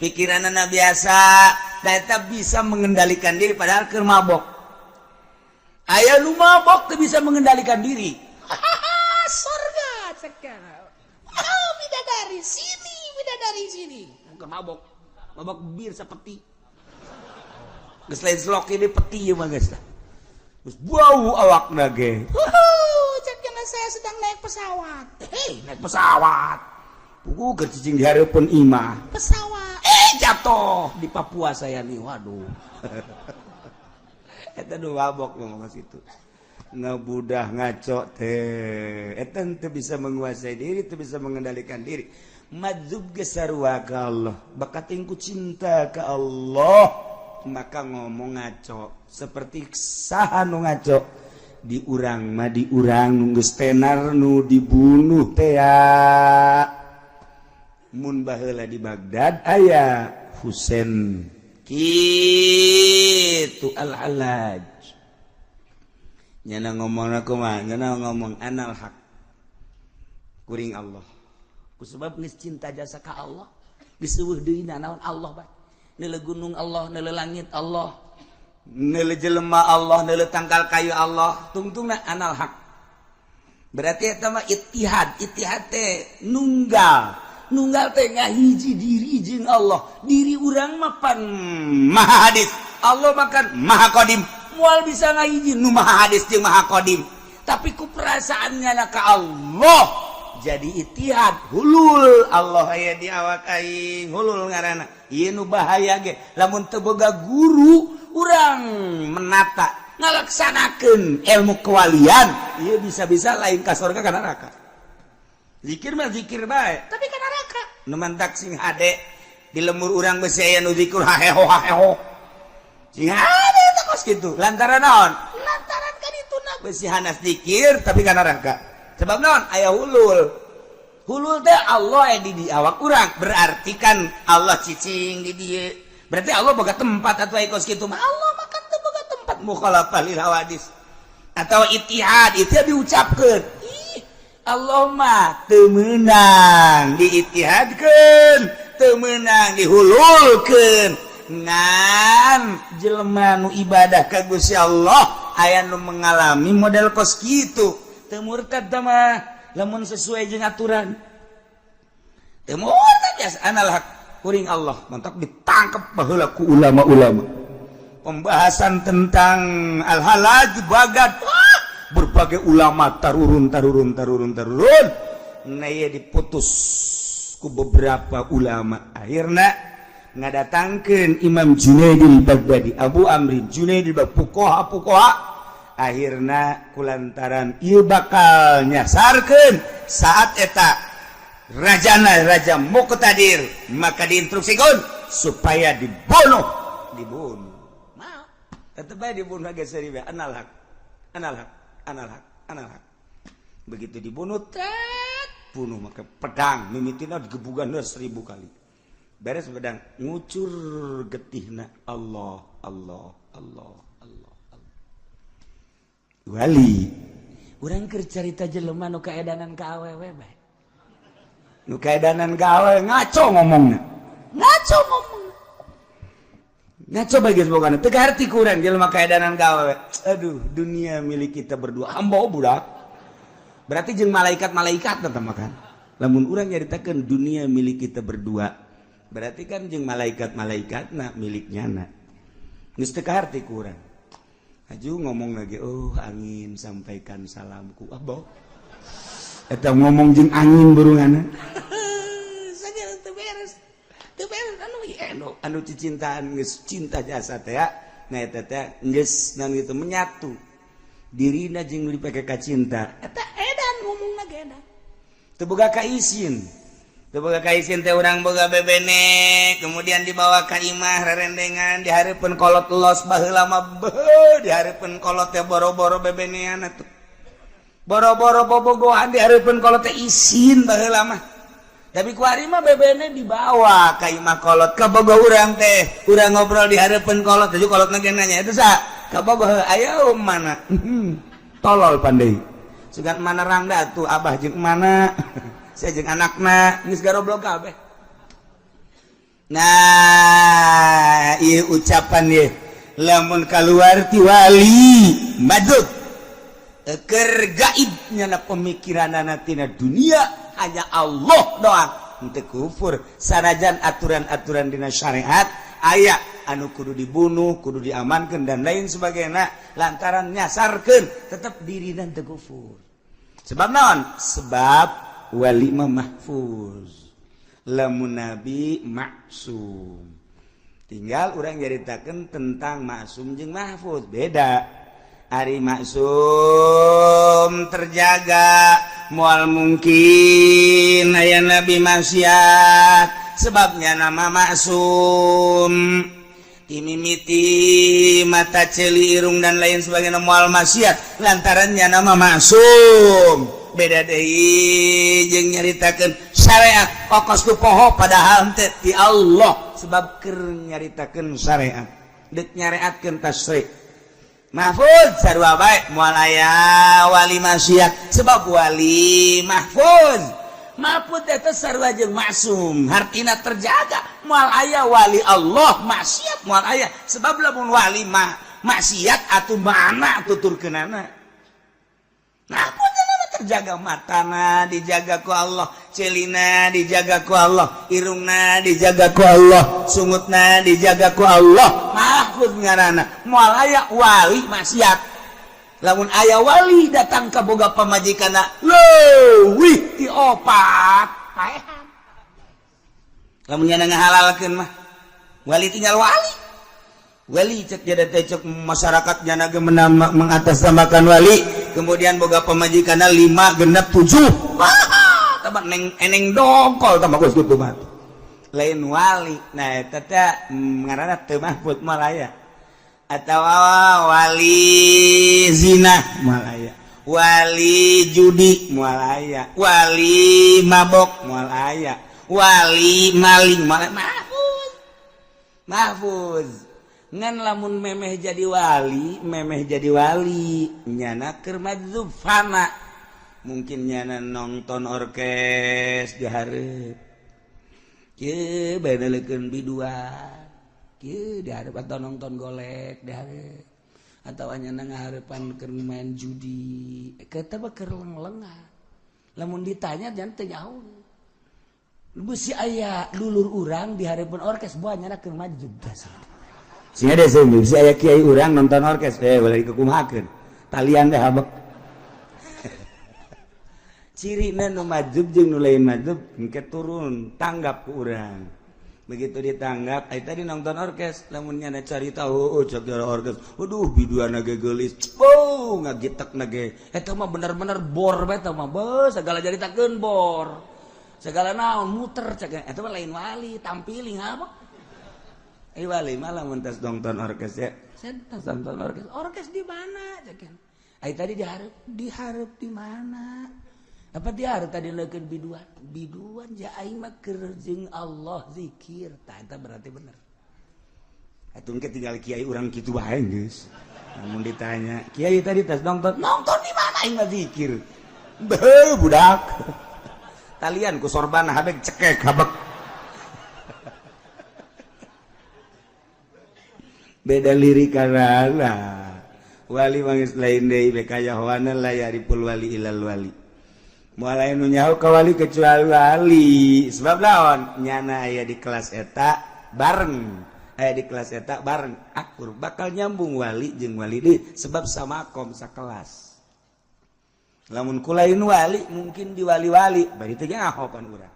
Pikiranana biasa da eta bisa mengendalikan diri, padahal keur mabok. Aya nu mabok teu bisa mengendalikan diri. Surga sekarang. Oh, bidadari sini, bidadari sini. Bukan mabok, mabok bir seperti geus lain slok, ini peti ieu mah, geus lah. Geus bau awakna ge. Cek saya sedang naik pesawat. Hei, naik pesawat. Pugu keur cicing di hareupeun imah. Pesawat. Eh, jatuh di Papua saya nih, waduh. Eta nu mabok ngomong situ. Ngabudah ngaco teh. Eta teu bisa menguasai diri, teu bisa mengendalikan diri. Madzub ge sarua ka Allah. Bakating ku cinta ka Allah, maka ngomong ngaco. Seperti saha nu ngaco? Di urang mah, di urang nu geus tenar nu dibunuh teh ya. Mun baheula di Baghdad aya Husain kitu, Al-Hallaj nyana ngomong kumaha? Nyana ngomong, "Anal haq, kuring Allah." Ku sebab geus cinta jasa ka Allah, geus euweuh deui naon, Allah bae. Neuleu gunung Allah, neuleu langit Allah, neuleu jelema Allah, neuleu tangkal kayu Allah, tungtungna anal haq. Berarti eta mah ittihad. Ittihad teh nunggal, nunggal teh ngahiji diri jeung Allah. Diri urang mah pan maha hadis, Allah makan maha qadim. Moal bisa ngahiji nu maha hadis jeung maha qadim, tapi ku perasaannya na ka Allah jadi ittihad, hulul. Allah aya di awak aing, hulul ngaranna. Ieu nu bahaya ge lamun teu boga guru urang menata ngalaksanakeun ilmu kewalian, ieu bisa-bisa lain ka surga, ka neraka. Zikir mah zikir bae, tapi ka neraka. Nu mantak sing hade di lembur urang besi aya nu zikir haheho haheho, sing hade eta kos kitu. Lantaran naon? Lantaran kan itu na. Besi hanas zikir tapi ka neraka. Sebab naon? Aya hulul. Hulul teh Allah aya di awak urang, berarti kan Allah cicing di dieu. Berarti Allah boga tempat atau kos kitu mah? Allah mah kan teu boga tempat, mukhalafah lil hawadis. Atau ittihad, itu diucapkeun, ih, Allah mah teu meunang diittihadkeun, teu meunang dihululkeun. Ngan jelema nu ibadah ka Gusti Allah aya nu mengalami model kos kitu, teu murtad mah lamun sesuai jeung aturan. Teu murtad biasa, anal haq, kuring Allah. Mantap, ditangkap baheula ku ulama-ulama. Pembahasan tentang Al-Hallaj Baghdad, wah, berbagai ulama tarurun tarurun tarurun tarurun. Nah, ieu diputus ku beberapa ulama. Akhirnya ngadatangkeun Imam Junaidil Baghdadi, Abu Amrin Junaidil Baghdadi, fuqaha fuqaha. Akhirna kulantaran ieu bakal nyasarkeun saat eta rajana raja Muqtadir, maka diinstruksikan supaya dibunuh. Dibunuh mau tetep aja dibunuh geus serius, anal haq, anal haq, anal haq, anal haq. Begitu dibunuh, tet, bunuh maka pedang mimitina digebugan 1000 kali. Beres pedang ngucur getihna, Allah, Allah, Allah, Allah, Allah. Wali urang keur carita jelema nu kaedanan ka awewe bae. Nu kaedanan ka awewe ngaco ngomongna. Ngaco ngomong. Ngaco bae geus bogana. Teu kaharti ku urang jelema kaedanan ka awewe. Aduh, dunia milik kita berdua. Hamba budak. Berarti jeung malaikat-malaikat teteh makan. Lamun urang nyaritakeun dunia milik kita berdua, berarti kan jeung malaikat-malaikat na miliknya na. Geus teu kaharti ku urang. Aju ngomong lagi, "Oh angin, sampaikan salamku." Abo. Eta ngomong jeung angin burunganna. Saja teu beres. Teu beres anu anu anu cicintaan geus cinta jasa teh ya. Nah, eta teh geus naon gitu, menyatu. Dirina jeung nu dipake ka cinta. Eta edan ngomongna ge edan. Teu boga kaisin. Teu boga kaisin teh urang boga bebene, kemudian dibawa ka imah rerendengan di hareupeun kolot los. Baheula mah beuh, di hareupeun kolot teh boro-boro bebenean atuh. Boro-boro bobogohan di hareupeun kolot teh isin baheula mah. Tapi kuari mah bebene dibawa ka imah kolot, ka bogo urang teh, urang ngobrol di hareupeun kolot, jadi kolot ge nanya, "Itu sa ka bogo ayo mana?" Tolol pandai. Sugan mana rangda tuh, abah jeung mana? Saya jeung anakna geus garoblok kabeh. Nah, Ieu ucapan ye lamun kaluar ti wali majdzub, keur gaibnya na pemikiranana tina dunia hanya Allah doang, henteu kufur sanajan aturan-aturan dina syariat aya anu kudu dibunuh, kudu diamankan, dan lain sebagainya. Lantaran nyasarkeun tetap diri dan teu kufur. Sebab naon? Sebab wali mah mahfuz, lamun nabi maksum. Tinggal orang nyaritakeun tentang maksum jeung mahfuz beda. Ari maksum terjaga, moal mungkin aya nabi maksiat, sebabnya nama maksum timimiti mata, celi, irung, dan lain sebagainya moal maksiat lantarannya nama maksum. Beda deui jeung nyaritakeun syariat kos ku poho, padahal teh ti Allah, sebab keur nyaritakeun syariat, deuk nyareatkeun tasyri'. Mahfuz sarua bae, moal aya wali maksiat sebab wali mahfuz. Mahfuz eta sarua jeung maksum, hartina terjaga. Moal aya wali Allah maksiat, moal aya, sebab lamun wali mah maksiat atuh mana tuturkeunana? Mahfuz terjaga, matana dijaga ku Allah, celina dijaga ku Allah, irungna dijaga ku Allah, sungutna dijaga ku Allah. Mahfuz ngaranna, moal aya wali maksiat. Lamun aya wali datang ka boga pamajikanna leuwih ti opat, paehan. Lamun nyana ngahalalkeun mah wali tinggal wali. Wali cek jadi teh, cek masyarakat nyana ge mengatasnamakan wali, kemudian boga pamajikanna lima, genep, tujuh. Wah, tambah neng eneng dongkol, tambah geus kitu mah lain wali. Nah, eta teh ngaranna teu mahfud, malaya atau wali zina malaya, wali judi malaya, wali mabok malaya, wali maling malaya. Mahfuz, mahfuz. Ngan lamun memeh jadi wali, memeh jadi wali nyana keur majdzub fana, mungkin nyana nonton orkes di hareup kieu bae, nelekeun biduan kieu di hareup, atau nonton golek di hareup, atau nyana ngahareupan keur main judi. Eta mah keur leng-lengan. Lamun ditanya jangan teu nyaho. Bisi aya dulur urang di hareupeun orkes, buah nyana keur majdzub. Sehingga deh, bisi aya kiai urang nonton orkes, eh, boleh dikukumakeun talian deh habek. Ciri nu majdzub jeung nu lain majdzub engke turun tanggap ku urang. Begitu ditanggap, "Ai tadi nonton orkes?" Lamun nyana cari tahu, "Oh," cek orkes, "waduh, biduan ge geulis, oh, ngagitek ge eta mah bener-bener bor bae eta mah, beuh, segala jaritakeun bor, segala naon muter," cek. Eta mah lain wali, tampiling apa. Eh, wali malah mun tos nonton orkes ya, "Saya tos nonton orkes." "Orkes di mana?" cek. "Ai tadi dihareup." "Dihareup di mana?" "Apa dihareup tadi leukeun biduan." "Biduan ja aing mah keur jeung Allah zikir." Tah, eta berarti bener. Atuh engke tinggal kiai urang kitu bae geus. Lamun ditanya, "Kiai tadi tos nonton?" "Nonton di mana? Aing mah zikir." Beuh, budak. Talian ku sorban habek, cekek habek. Beda lirik karena wali mangis lain deui, bekayahoana la yariful wali ilal wali, moal aya nu nyaho ka wali kecuali wali. Sebab naon? Nyana aya di kelas eta bareng, aya di kelas eta bareng, akur, bakal nyambung wali jeung wali deui, sebab sama kom, sakelas. Lamun ku lain wali mungkin di wali-wali bari teu nyaho pan urang.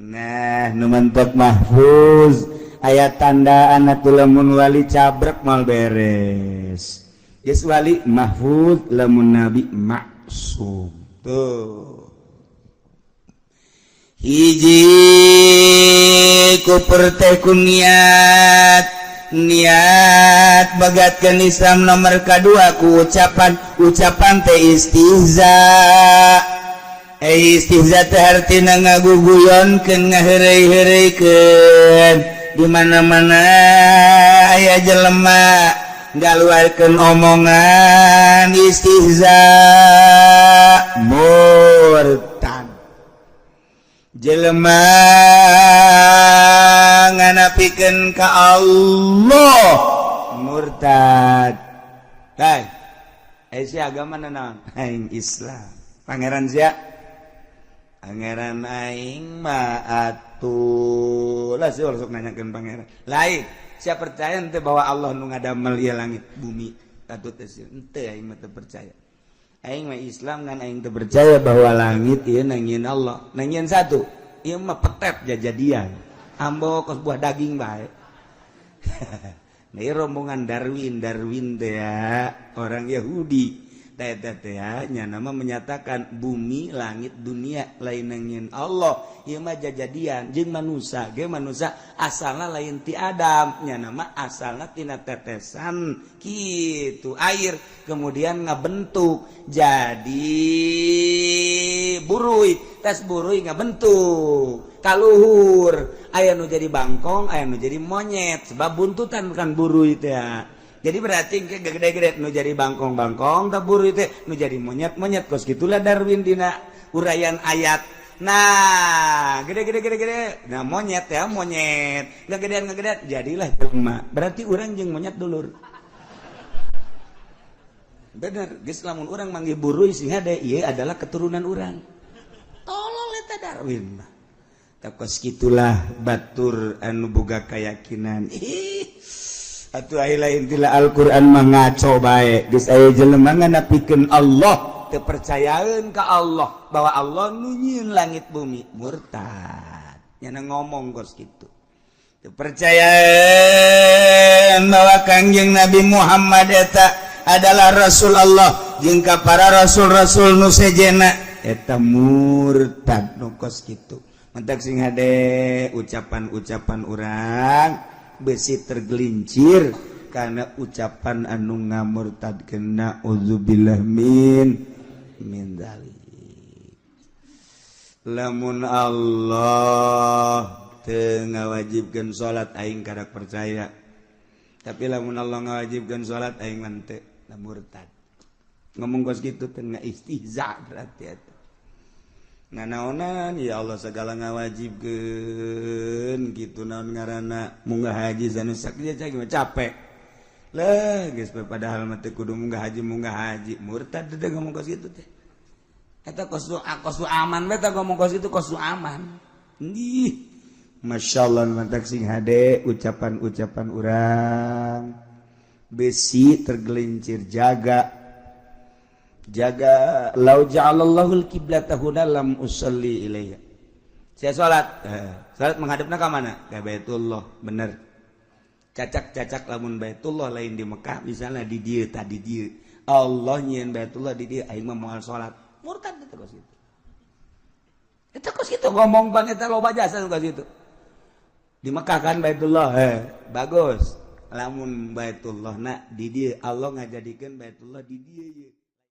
Nah, nu mentok mahfuz aya tanda anak. Lamun wali cabrek mal beres geus, wali mahfuz, lamun nabi maksum. Tuh, hiji kufur teh ku niat, niat megatkeun Islam. Nomor kedua ku ucapan, ucapan teh istihza. Eh, istihza teh artina ngaguguyonkeun, ngaheureuy-heureuikeun. Di mana-mana aya jelema ngaluarkeun omongan istihza, murtad. Jelema jelema nganapikeun ka Allah murtad. Hai, eh, si agama naon? Aing Islam. Pangeran sia? Pangeran aing mah atuh lah sih sok nanyakeun pangeran. Lain, sia percaya ente bahwa Allah nu ngadamel ieu langit bumi? Atuh teh ente, aing mah teu percaya. Aing mah Islam, kan aing teu percaya bahwa langit ieu nu nyieun Allah. Nu nyieun satu, ieu mah petet jajadian. Ambo kos buah daging bae. Nah, rombongan Darwin, Darwin teh ya, orang Yahudi. Teh teh nya nama menyatakan bumi, langit, dunia lain nu nyieun Allah. Ieu mah jajadian jeung manusia ge, manusia asalna lain ti Adam, nya nama asalna tina tetesan kitu air, kemudian ngabentuk jadi buruy, tes buruy ngabentuk kaluhur, aya nu jadi bangkong, aya nu jadi monyet, sebab buntutan kan buruy teh. Jadi berarti gede-gede nu jadi bangkong-bangkong tak buruy teh, nu jadi monyet-monyet. Kos gitulah Darwin dina uraian ayat. Nah, gede-gede gede-gede, nah monyet ya, monyet nggak gedean jadilah jelema. Berarti urang jeung monyet dulur. Bener geus, lamun urang manggih buruy sing hade, ieu adalah keturunan urang. Tolol eta Darwin mah. Kos gitulah batur anu boga keyakinan. Ih atuh, ai lain tila Al-Qur'an mah ngaco bae. Geus aya jelema nganapikeun Allah, teu percayaeun ka Allah bahwa Allah nu nyieun langit bumi, murtad. Nyana ngomong kos kitu, teu percayaeun bahwa Kangjeng Nabi Muhammad eta adalah Rasul Allah jeung ka para rasul-rasul nu sejena, eta murtad nu kos kitu. Mentak sing hade ucapan-ucapan urang, besi tergelincir karena ucapan anu ngamurtadkeun. Naudzubillah min min dzalik. Lamun Allah teu ngawajibkeun salat, aing kadak percaya, tapi lamun Allah ngawajibkeun salat, aing mah teu. Murtad ngomong kos kitu teh, istihza berarti eta. Nganaonan ya Allah segala ngawajibkeun gitu, naon ngaranna, munggah haji sanusak dia capek lah geus, padahal mah teu kudu munggah haji, munggah haji, murtad teh ngomong kos kitu teh. Eta kos kos aman beta ngomong kos itu, kos aman. Ih, Masya Allah, mantak sing hade ucapan-ucapan urang, besi tergelincir. Jaga jaga. Lau ja'alallahul kiblata huna lam usalli ilaiha. Saya salat, salat menghadapna ka mana? Ke Baitullah, bener. Cacak-cacak lamun Baitullah lain di Mekah, misalnya di dieu, tadi dieu Allah nyieun Baitullah di dieu, aing mah moal salat. Murtad eta kos kitu. Eta kos kitu ngomong bang, eta loba jasa kos kitu. Di Mekah kan Baitullah, bagus. Lamun Baitullah nak di dieu, Allah ngajadikeun Baitullah di dieu ye.